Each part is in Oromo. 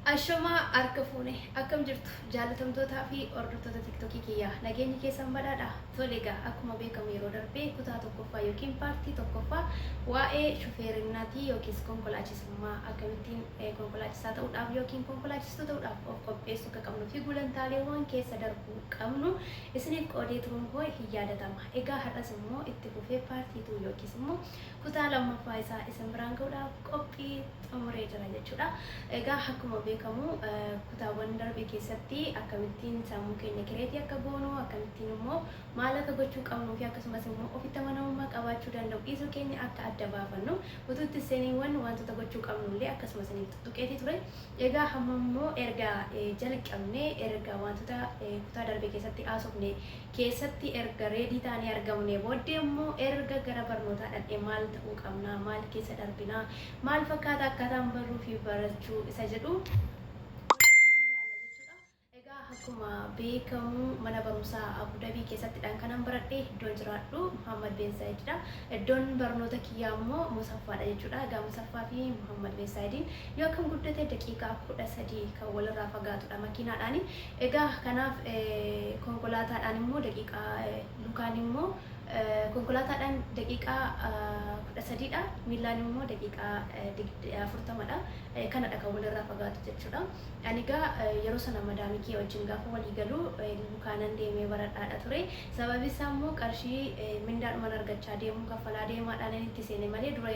Ashamaa harka fuune, akkam jirtu jaalatamtootaa fi hordoftoota TikTokii kiyyaa? Nageenyi keessan badhaadha. Tole, egaa akkuma beekamu yeroo darbee kutaa tokkoffaa yookiin paartii tokkoffaa waa'ee shufeerinnaatii yookiis konkolaachisummaa, akkamittiin konkolaachisaa ta'uudhaaf yookiin konkolaachistuu ta'uudhaaf of qopheessuu akka qabnuu fi gulantaaleewwan keessa darbuu qabnu isiniif qoodee turuun koo hin yaadatama. Egaa har'as immoo itti fufee part 2 yookiis immoo kutaa lammaffaa isaa isin biraan ga'uudhaaf qophii xumuree jira jechuudha. Egaa akkuma beekamu kutaawwan darbe keessatti akkamittiin sammuu keenya create akka goonu, akkamittiin immoo maal akka gochuu qabnuu fi akkasumas immoo ofitti amanamummaa qabaachuu danda'u dhiisuu keenya akka adda baafannu, utuu itti seeniiwwan wantoota gochuu qabnu illee akkasuma isiniif tuttuqeetii ture. Egaa hamma immoo erga jalqabnee, erga wantoota kutaa darbe keessatti haasofne keessatti erga ready taanee argamne booddee immoo erga gara barnootaa dhaqnee maal ta'uu qabna, maal keessa darbinaa, maal fakkaata akkaataan barruu fi barachuu isa jedhu waliin ilaalla jechuudha. Egaa akkuma beekamu mana barumsaa Abu Dhabii keessattidhaan kanan baradhe. Iddoon jiraadhu Muhammad Ben Zayididha. Iddoon barnoota kiyyaa immoo Musaffaadha jechuudha. Egaa Musaffaa fi Muhammad Ben Zayidiin yoo akkam guddate daqiiqaa 13 kan walirraa fagaatudha makiinaadhaani. Egaa kanaaf konkolaataadhaan immoo daqiiqaa, lukaan immoo, konkolaataadhaan daqiiqaa 13dha. Miillaan immoo daqiiqaa 40dha. Kanadha kan walirraa fagaatu jechuudha. Ani egaa yeroo sana madaamii kiyya wajjin gaafa walii galu lukaanan deemee baradhaadha ture. Sababi isaa immoo qarshii mindaadhuman argachaa deemuu kaffalaa deemaadhaan itti seene malee dura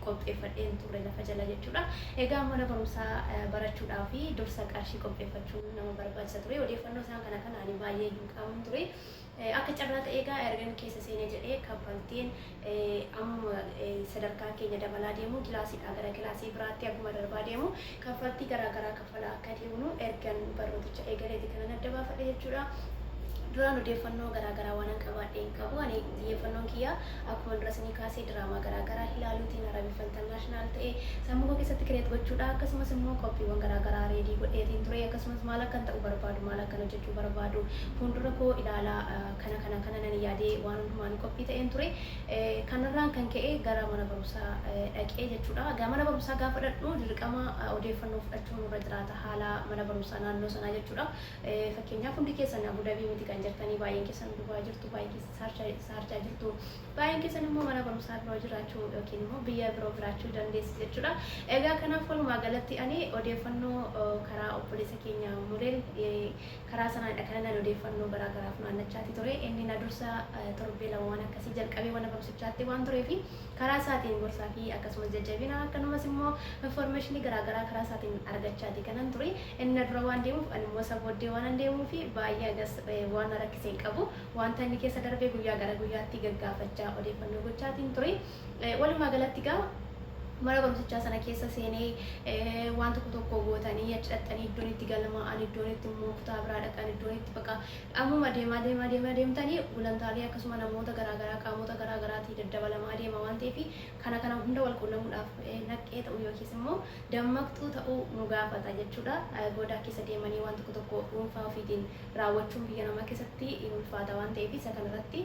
qopheeffadhee hin turre lafa jala jechuudha. Egaa mana barumsaa barachuudhaaf dursa qarshii qopheeffachuun nama barbaachisa ture. Odeeffannoo isaan kana kana ani baay'ee hin qabun ture. Akka carraa ta'ee egaa ergan keessa seenee jedhee kaffaltiin ammuma sadarkaan keenya dabalaa deemu, kilaasiidhaa gara kilaasii biraatti akkuma darbaa deemu kaffaltii garaa garaa kaffalaa akka deemnu ergan barnooticha eegaleeti kanan adda baafadhe jechuudha. Duraan odeeffannoo garaa garaa waan an qabaadhe hin qabu. Ani xiyyeeffannoon kiyya akkuma dura isinii kaasee diraamaa garaa garaa ilaaluutiin Arabiffa international ta'e sammuu koo keessatti create gochuudha. Akkasumas immoo qophiiwwan garaa garaa ready godheetiin ture. Akkasumas maal akkan ta'u barbaadu, maal akkan hojjechuu barbaadu fuuldura koo ilaalaa kana kana kana nan yaadee waan hundumaan qophii ta'een ture. Kanarraan kan ka'e gara mana barumsaa dhaqee jechuudha. Egaa mana barumsaa gaafa dhaqnu dirqama odeeffannoo fudhachuun nurra jiraata, haala mana barumsaa naannoo sanaa jechuudha. Fakkeenyaaf hundi keessan Abu Dhabii miti kan jirtanii, baay'een keessan Dubaay jirtu, baay'een keessan Saarjaa jirtu, baay'een keessan immoo mana barumsaa biroo jiraachuu yookiin immoo biyya biroo jiraachuu dandeessu jechuudha. Egaa kanaaf walumaa galatti ani odeeffannoo karaa obboleessa keenya Mureel karaa sanaadha kanan ani odeeffannoo garaa garaa funaannachaati ture. Inni na dursa torbee 2 waan akkasii jalqabee mana barumsichaatti waan tureefi karaa isaatiin gorsaa fi akkasumas jajjabina, akkanumas immoo informationii garaa garaa karaa isaatiin argachaati kanan ture. Inni na dura waan deemuuf, ani immoo isa booddee waan an deemuuf baay'ee agas waan na rakkise hin qabu. Wanta inni keessa darbee guyyaa gara guyyaatti gaggaafachaa odeeffannoo gochaatiin ture. Walumaa galatti egaa mana barumsichaa sana keessa seenee waan tokko tokko gootanii achi dhaqxanii, iddoon itti galmaa'an, iddoon itti immoo kutaa biraa dhaqan, iddoon itti bakka ammuma deemaa deemaa deemaa deemtanii gulantaalee akkasuma namoota garaa garaa, qaamota garaa garaatii daddabalamaa deema waan ta'eef kana kana hunda wal quunnamuudhaaf naqqee ta'uu yookiis immoo dammaqxuu ta'uu nu gaafata jechuudha. Goodaa keessa deemanii waan tokko tokko dhuunfaa ofiitiin raawwachuun biyya namaa keessatti hin ulfaata waan ta'eef isa kanarratti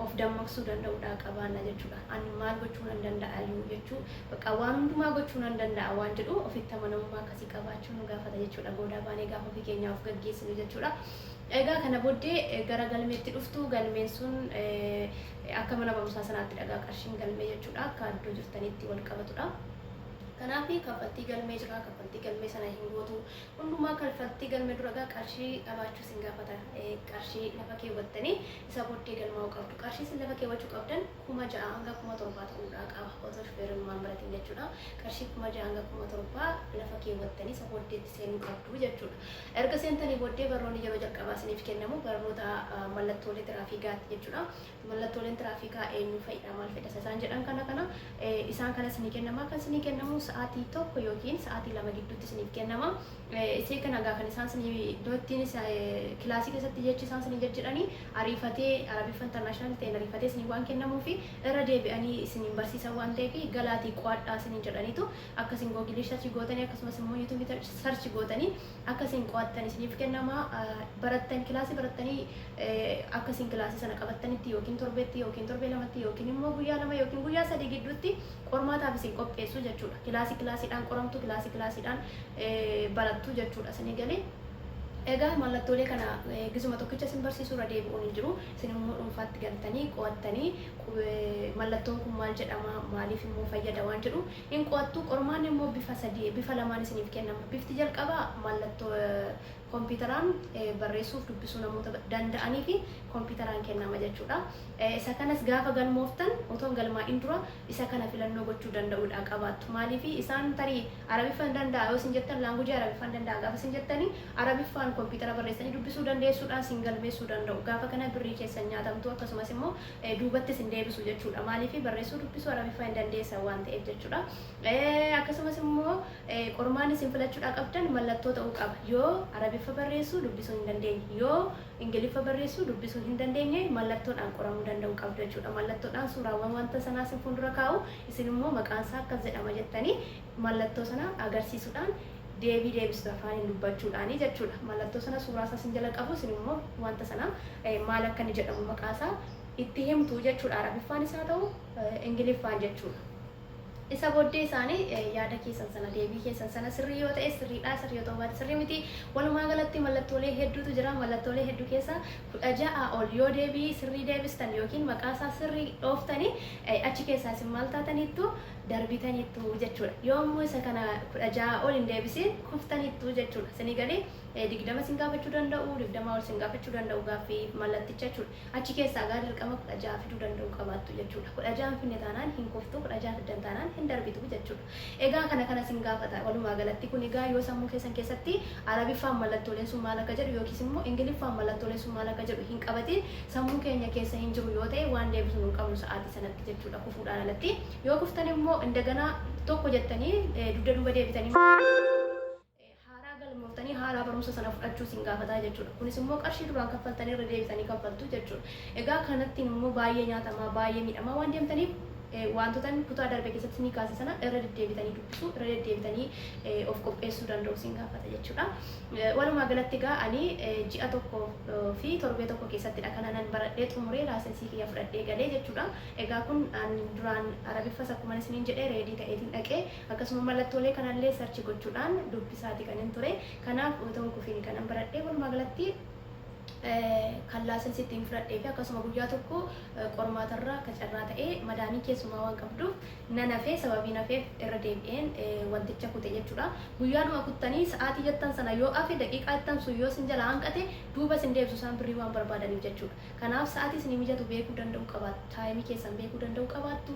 of dammaqsuu danda'uudha qabaanna jechuudha. Ani maal gochuu nan danda'a iyyuu jechuu, bakka waan hundumaa gochuu nan danda'a waan jedhu ofitti amanamummaa akkasii qabaachuu nu gaafata jechuudha. Goodaa baanee gaafa ofii keenyaa of gaggeessinu jechuudha. Egaa kana booddee gara galmeetti dhuftu. Galmeen sun akka mana barumsaa sanaatti dhagaa qarshiin galmee jechuudha. Akka iddoo jirtanitti wal qabatudha. Kanaaf kaffaltii galmee jira, kaffaltii galmee sana hin gootu. Hundumaa kaffaltii galmee dura egaa qarshii qabaachuu isin gaafata. Qarshii lafa keewwattanii isa booddee galmaa'uu qabdu. Qarshii isin lafa keewwachuu qabdan 6000 hanga 7000 ta'uudhaa qaba. Otoo shufeerummaan baratin jechuudha. Qarshii 6000 hanga 7000 lafa keewwattanii isa booddeetti seenuu qabdu jechuudha. Erga seentanii booddee barnoonni yeroo jalqabaa isiniif kennamu barnoota mallattoolee tiraafiikaati jechuudha. Mallattooleen tiraafikaa eenyu fa'idha, maal fedha isaan jedhan kana kana isaan kana isinii kennama. Kan isinii kennamu sa'aatii 1 yookiin sa'aatii 2 gidduutti isiniif kennama. Isee kana egaa kan isaan isinii iddoo kilaasii keessatti jechi isaan isinii jejjedhanii ariifatee Arabiffa international ta'een ariifatee isinii waan kennamuufi irra deebi'anii isiniin barsiisan waan ta'eef galaatii qo'adhaa isiniin jedhaniitu akkasiin Google search gootanii akkasumas immoo YouTube search gootanii akkasiin qo'attan isiniif kennama. Barattan kilaasii barattanii akkasiin kilaasii sana qabattanitti yookiin torbeetti yookiin torbee 2tti yookiin immoo guyyaa 2 yookiin guyyaa 3 gidduutti qormaataaf isin qopheessu jechuudha. Kilaasii kilaasiidhaan qoramtu, kilaasii kilaasiidhaan barattu jechuudha. Isinii galee? Egaa mallattoolee kana gisuma tokkicha isin barsiisuu irra deebi'uun hin jiru. Isin immoo dhuunfaatti galtanii qo'attanii mallattoon kun maal jedhama, maaliif immoo fayyada waan jedhu hin qo'attu. Qormaanni immoo bifa sadii, bifa lamaan isiniif kennama. Bifti jalqabaa mallattoo kompiitaraan barreessuuf dubbisuu namoota danda'anii fi kompiitaraan kennama jechuudha. Isa kanas gaafa galmooftan otoo hin galmaa'in dura isa kana filannoo gochuu danda'uudha qabaattu. Maaliif isaan tarii Arabiffa hin danda'a yoo isin jettan, language Arabiffa hin danda'a gaafa isin jettanii, Arabiffaan kompiitara barreessanii dubbisuu dandeessuudhaan isin galmeessuu danda'u. Gaafa kana birrii keessan nyaatamtu, akkasumas immoo duubatti isin deebisu jechuudha. Maaliif barreessuu dubbisuu Arabiffaa hin dandeessan waan ta'eef jechuudha. Akkasumas immoo qormaanni isin filachuudhaa qabdan mallattoo ta'uu qaba. Yoo Arabiffa barreessuu dubbisuu hin dandeenye, yoo Ingiliffa barreessuu dubbisuu hin dandeenye, mallattoodhaan qoramuu danda'uu qabdu jechuudha. Mallattoodhaan suuraawwan wanta sanaa isin fuuldura kaa'u, isin immoo maqaan isaa akkas jedhama jettanii mallattoo sana agarsiisuudhaan deebii deebistu afaaniin dubbachuudhaanii jechuudha. Mallattoo sana suuraa isaa isin jala qabu, isin immoo wanta sana maal akka inni jedhamu maqaa isaa itti himtu jechuudha. Arabiffaanis haa ta'u Ingiliffaan jechuudha. Isa booddee isaanii yaada keessan sana, deebii keessan sana sirrii yoo ta'e sirriidha, sirrii yoo ta'uu baate sirrii miti. Walumaa galatti mallattoolee hedduutu jira. Mallattoolee hedduu keessa 16 ol yoo deebii sirrii deebistan yookiin maqaa isaa sirrii dhooftanii, achi keessaa isin maal taataniittu? Darbitaniittu jechuudha. Yoo immoo isa kana 16 ol hin deebisiin kuftaniittu jechuudha. Isinii galee? 20 isin gaafachuu danda'u, 20 ol isin gaafachuu danda'u gaaffii mallatticha jechuudha. Achi keessaa gaa dirqama 16 fiduu danda'u qabaattu jechuudha. 16 hin finne taanaan hin kuftu, 16 fiddan taanaan hin darbitu jechuudha. Egaa kana kana isin gaafata. Walumaa galatti kun egaa yoo sammuu keessan keessatti Arabiffaan mallattooleen sun maal akka jedhu yookiis immoo Ingiliffaan mallattooleen sun maal akka jedhu hin qabatiin, sammuu keenya keessa hin jiru yoo ta'e, waan deebisnu hin qabnu sa'aatii sanatti jechuudha, kufuudhaan alatti. Yoo kuftan immoo indaganaa tokko jettanii dugda duuba deebitanii haaraa galmooftanii haaraa barumsa sana fudhachuu isin gaafataa jechuudha. Kunis immoo qarshii duraan kaffaltanii irra deebitanii kaffaltu jechuudha. Egaa kanattiin immoo baay'ee nyaatamaa, baay'ee miidhamaa waan deemtaniif, wantoota kutaa darbe keessatti ni kaase sana irra deddeebitanii dubbisuu, irra deddeebitanii of qopheessuu danda'u isin gaafata jechuudha. Walumaa galatti egaa ani ji'a 1 fi torbee 1 keessattidha kana nan baradhee xumuree laasensii kiyya fudhadhee galee jechuudha. Egaa kun duraan Arabiffas akkuma isiniin jedhee ready ta'eetiin dhaqee, akkasuma mallattoolee kanallee search gochuudhaan dubbisaati kan hin ture. Kanaaf otoo hin kufiin kanan baradhee walumaa galatti kan laasensii ittiin fudhadhee fi akkasuma guyyaa tokko qormaatarraa akka carraa ta'ee madaamii keessumaa waan qabduuf nan hafee, sababii nafeef irra deebi'een wanticha kute jechuudha. Guyyaadhuma kuttanii sa'aatii jettan sana yoo hafe, daqiiqaa jettan sun yoo isin jala hanqate, duuba isin deebisu isaan birrii waan barbaadaniif jechuudha. Kanaaf sa'aatii isinii mijatu beekuu danda'u qabaattu. Time keessan beekuu danda'u qabaattu.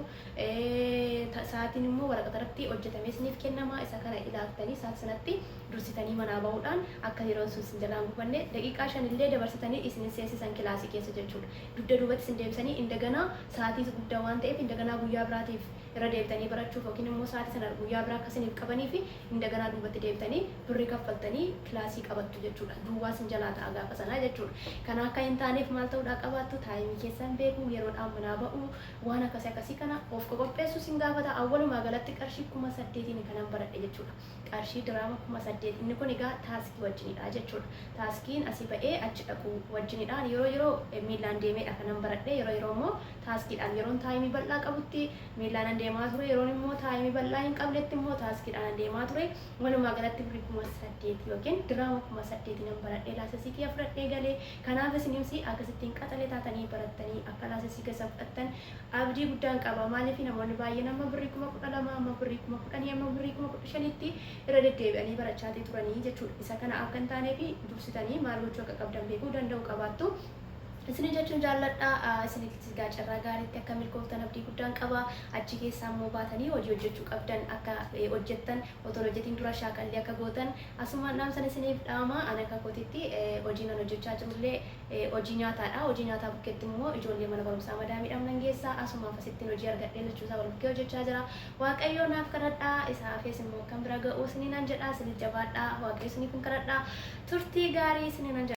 Sa'aatiin immoo waraqata irratti hojjetamee isiniif kennama. Isa kana ilaaltanii sa'aatii sanatti dursitanii manaa bahuudhaan akka yeroon sun isin jalaan gubanne, daqiiqaa 5 illee dabarsitanii isin hin seensisan kilaasii keessa jechuudha. Dugda duubatti isin deebisanii indaganaa sa'aatii guddaa waan ta'eef indaganaa guyyaa biraatiif irra deebitanii barachuuf yookiin immoo sa'aatii sana guyyaa biraa akka isiniif qabanii fi indaganaa duubatti deebitanii birrii kaffaltanii kilaasii qabattu jechuudha. Duwwaa isin jalaa ta'a gaafa sanaa jechuudha. Kana akka hin taaneef maal ta'uudhaa qabaattu? Time keessan beekuu, yeroodhaan manaa ba'uu, waan akkasii akkasii kana of qopheessuu isin gaafata. Awwalumaa galatti qarshii 8,000n kanan baradhe jechuudha. Qarshii diraama 8,000. Inni kun egaa taaskii wajjinidha jechuudha. Taaskiin asii ba'ee achi dhaquu wajjinidha. Yeroo yeroo miillaan deemeedha kanan baradhe. Yeroo yeroo immoo taaskiidhaan, yeroon time bal'aa qabutti miillaan deemaa ture. Yeroon immoo time bal'aa hin qabnetti immoo taaskiidhaan deemaa ture. Walumaa galatti birrii 8,000 yookiin diraama 8,000 nan baradhee laasensii kiyya fudhadhee galee. Kanaaf isinis akkasittiin qaxalee taatanii barattanii akka laasensii keessa fudhattan abdii guddaan qaba. Maaliif namoonni baay'een amma birrii 12,000, amma birrii 10,000, amma birrii 15,000tti irra deddeebi'anii barachaatii turanii jechuudha. Isa kana akka hin taaneef dursitanii maal gochuu akka qabdan beekuu danda'u qabaattu. Isin jechuun jaalladha. Isinitti egaa carraa gaariitti akka milkooftan abdii guddaan qaba. Achi keessaa immoo baatanii hojii hojjechuu qabdan akka hojjettan, otoo hojjetiin dura shaakallii akka gootan asumaan dhaamsan isiniif dhaama. Ani akka kootitti hojii nan hojjechaa jirullee hojii nyaataadha. Hojii nyaataa bukkeetti immoo ijoollee mana barumsaa madaamiidhaan nan geessa. Asumaaf asittiin hojii argadhee jechuusaa wal bukkee hojjechaa jira. Waaqayyoo naaf kadhadhaa. Isa hafees immoo kan bira ga'u isiniinan jedha. Isinis jabaadhaa. Waaqayyo isiniif hin kadhadhaa. Turtii gaarii isiniinan jedha.